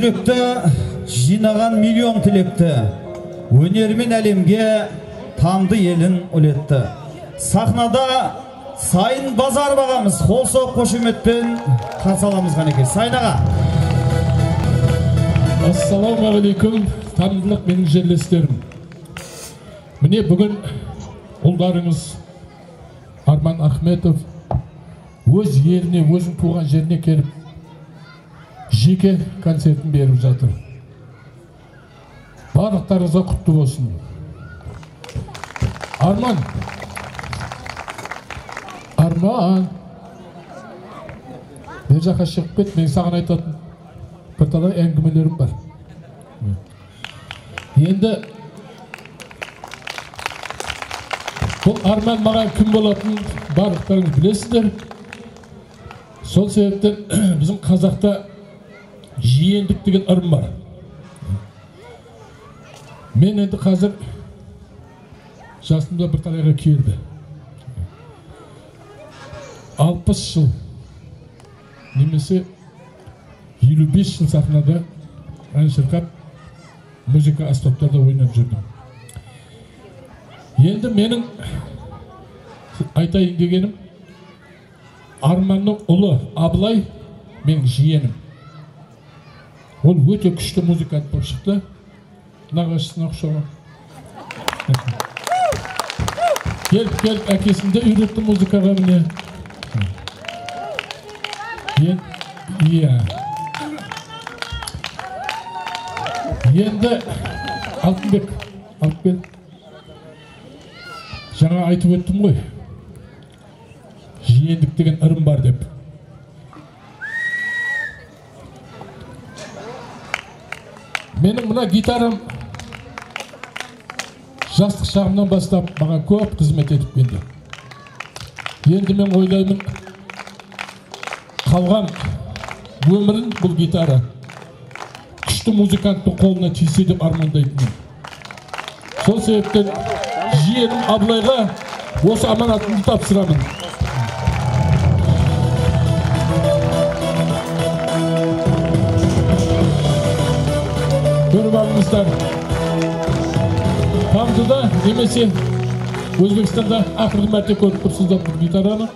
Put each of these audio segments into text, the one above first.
Жүректі жинаған миллион тілекті, өнермен әлемге тамды елін үлетті. Сахнада Сайын Базаров ағамыз, қол соғып қошеметпен қарсы аламыз қанекей. Сайын аға. Ассалаумағалейкум, тамдылық менің жерлестерім. Міне бүгін ұлдарыңыз Арман Ахметов өз еліне, өзінің туған жеріне келіп жеке концертін беріп жатыр. Барлықтарыңызға құтты болсын. Арман, Арман, бер жаққа шығып кет, мен саған айтатын бірталай әңгімелерім бар. Енді бұл Арман маған кім болатынын барлықтарыңыз білесіздер. Сол себептен біздің қазақта жиендік деген ырым бар. Мен енді қазір жасымда бірталайға келді. 60 жыл немесе 55 жыл сахнада ән шырқап, музыка аспаптарда ойнап жүрдім. Енді менің айтайын дегенім, Арманның ұлы Абылай менің жиенім. Ол өте күшті музыкант болып шықты. Нағашысына ұқсаған. Келіп-келіп әкесін де үйретті музыкаға міне. Енді Алтынбек, алып кел. Жаңа айтып өттім ғой, жиендік деген ырым бар деп. Менің мына гитарам жастық шағымнан бастап маған көп қызмет етіп келді. Енді мен ойлаймын, қалған өмірін бұл гитара күшті музыканттың қолына тисе деп армандайтынмын. Сол себептен жиенім Абылайға осы аманатымды тапсырамын. Көріп алыңыздар. Тамдыда немесе Өзбекстанда ақырғы мәрте көріп тұрсыздар бұл гитараны.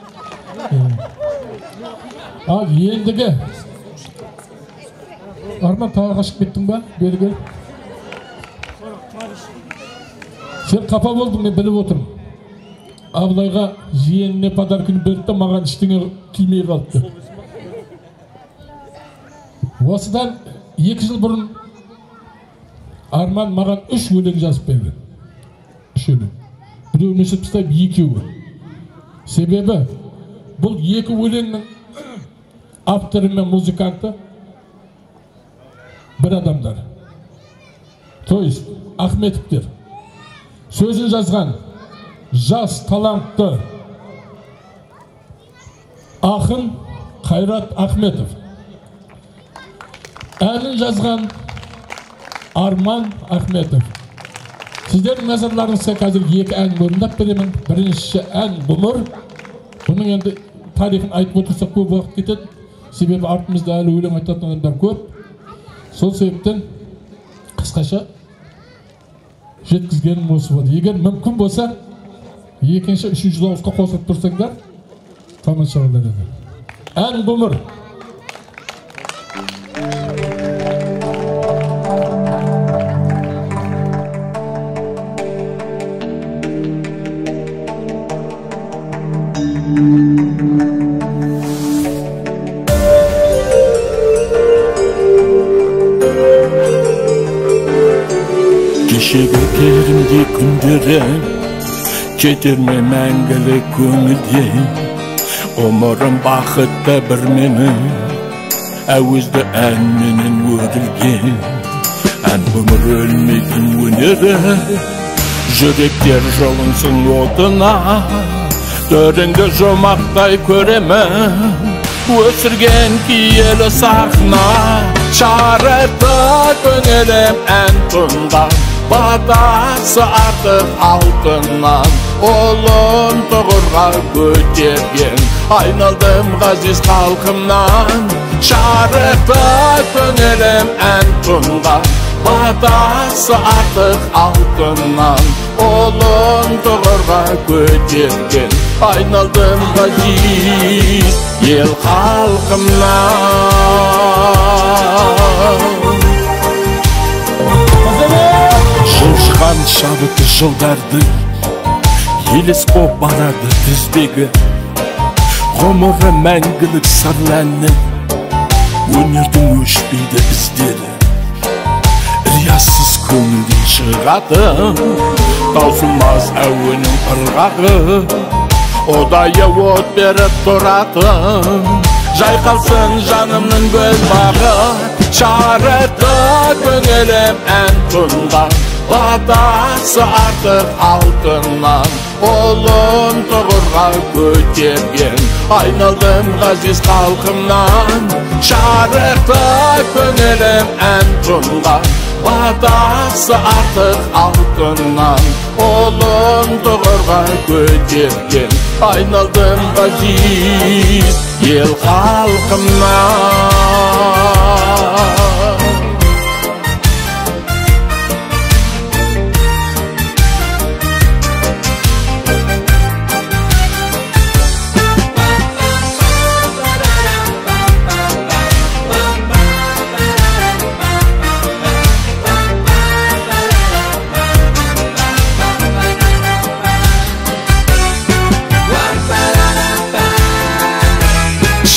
Ал ендігі Арман, тағы қашып кеттің ба? Бері кел. Сен қапа болдың, мен біліп отырмын. Абылайға жиеніне подаркіні берді де маған ештеңе тимей қалыпты. Осыдан 2 жыл бұрын Арман маған 3 өлең жазып берген. 3 өлең. Біреуін өшіріп тастап, екеуі. Себебі бұл 2 өлеңнің авторы мен музыканты бір адамдар. То есть Ахметовтер. Сөзін жазған жас талантты ақын Қайрат Ахметов. Әнін жазған Арман Ахметов. Сіздердің назарларыңызға қазір 2 ән орындап беремін. Бірінші ән ғұмыр. Бұның енді тарихын айтып отырсақ көп уақыт кетеді. Себебі артымызда әлі өлең айтатын адамдар көп. Сол себептен қысқаша жеткізгенім осы болды. Егер мүмкін болса, екінші, үшінші дауысқа қосылып тұрсаңдар, тамаша болар еді. Ән ғұмыр. Кешегі керімдей күндері кетер ме мәңгілік көңілде, ғұмырым бақытты бір менің әуезді әнменен өрілген. Ән ғұмыр өлмейтін өнері, жүректер жылынсын отына, төріңді жұмақтай көремін, өсірген киелі сахна. Шарықты көңілім ән тұнған, батасы артық алтыннан, ұлын тұғырға көтерген. Айналдым ғазиз халқымнан, Шарықты көңілім ән тұнған, батасы артық алтыннан. Ұлын тұғырға көтерген, айналдым ғазиз ел халқымнан. Жылжыған шабыты жылдардың, елес боп барады тізбегі. Ғұмыры мәңгілік сырлы әннің, өнердің өшпейді іздері. Риясыз көңілден шығатын таусылмас әуеннің ырғағы, ұдайы от беріп тұратын, жайқалсын жанымның гүл бағы. Шарықты көңілім ән тұнған, батасы артық алтыннан. Ұлын тұғырға көтерген, айналдым ғазиз халқымнан. Шарықты көңілім ән тұнған, батасы артық алтыннан. Ұлын тұғырға көтерген, айналдым ғазиз ел халқымнан.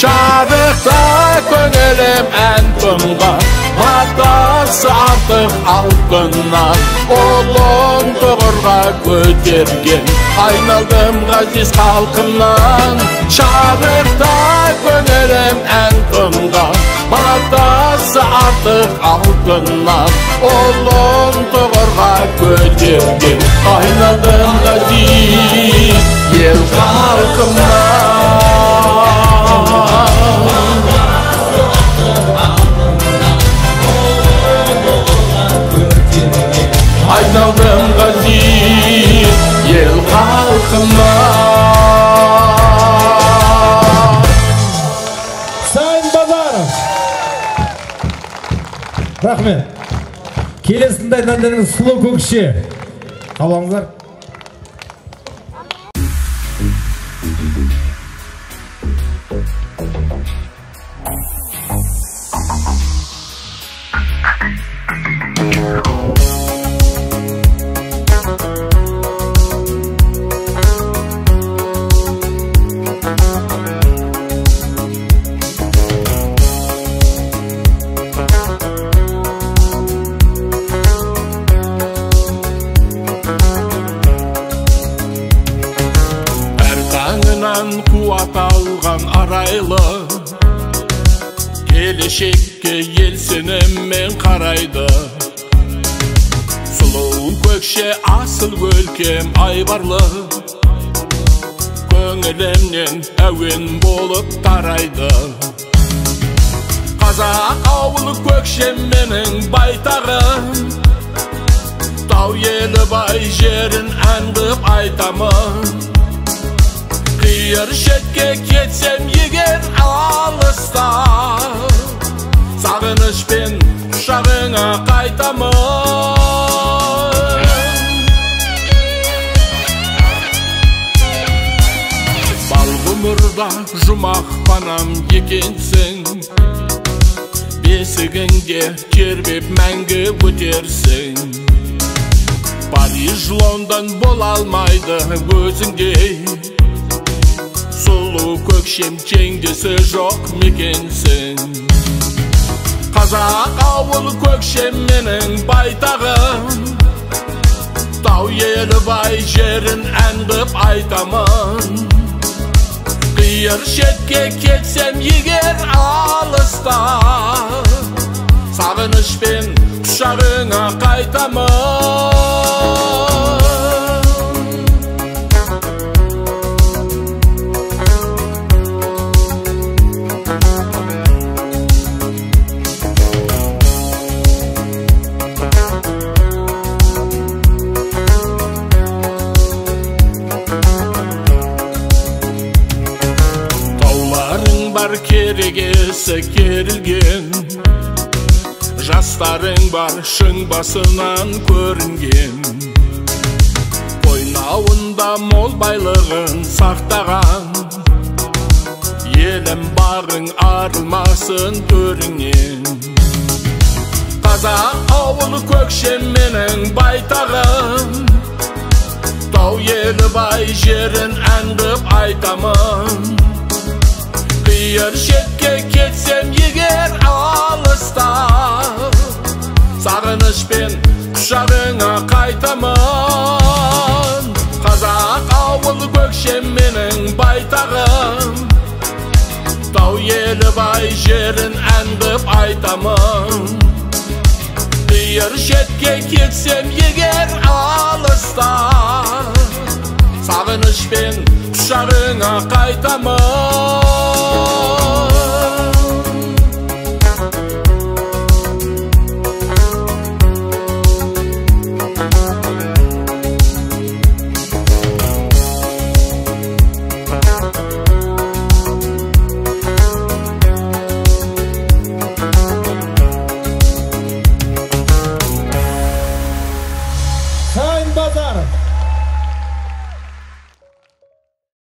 Шарықты көңілім ән тұнған, батасы артық алтыннан. Ұлын тұғырға көтерген, айналдым ғазиз халқымнан. Шарықты көңілім ән тұнған, батасы артық алтыннан. Ұлын тұғырға көтерген, айналдым ғазиз ел халқымнан. Айналдым ғазиз ел халқымнан. Сайын Базаров. Рахмет. Келесі тыңдайтын әндеріңіз Сұлу Көкше. Қабыл алыңыздар. Қуат алған арайлы, келешекке ел сеніммен қарайды. Сұлу Көкше асыл өлкем айбарлы, көңілімнен әуен болып тарайды. Қазақ ауылы Көкше менің байтағым, тау елі бай жерін ән қып айтамын. Қиыр шетке кетсем егер алыста, сағынышпен құшағыңа қайтамын. Бал ғұмырда жұмақ панам екенсің, бесігіңде тербеп мәңгі өтерсің. Париж, Лондон бола алмайды өзіңдей, сұлу Көкшем теңдесі жоқ мекенсің. Қазақ ауылы Көкшем менің байтағым, тау елі бай жерін ән қып айтамын. Қиыр шетке кетсем егер алыста, сағынышпен құшағыңа қайтамын. бар керегесі керілген, жастарың бар шың басынан көрінген. Қойнауында мол байлығын сақтаған, елім бағың арылмасын төріңнен. Қазақ ауылы Көкшем менің байтағым, тау елі бай жерін ән қып айтамын. Қиыр шетке кетсем егер алыста, сағынышпен құшағыңа қайтамын. Қазақ ауылы Көкшем менің байтағым, тау елі бай жерін ән қып айтамын. Қиыр шетке кетсем егер алыста, сағынышпен құшағыңа қайтамын.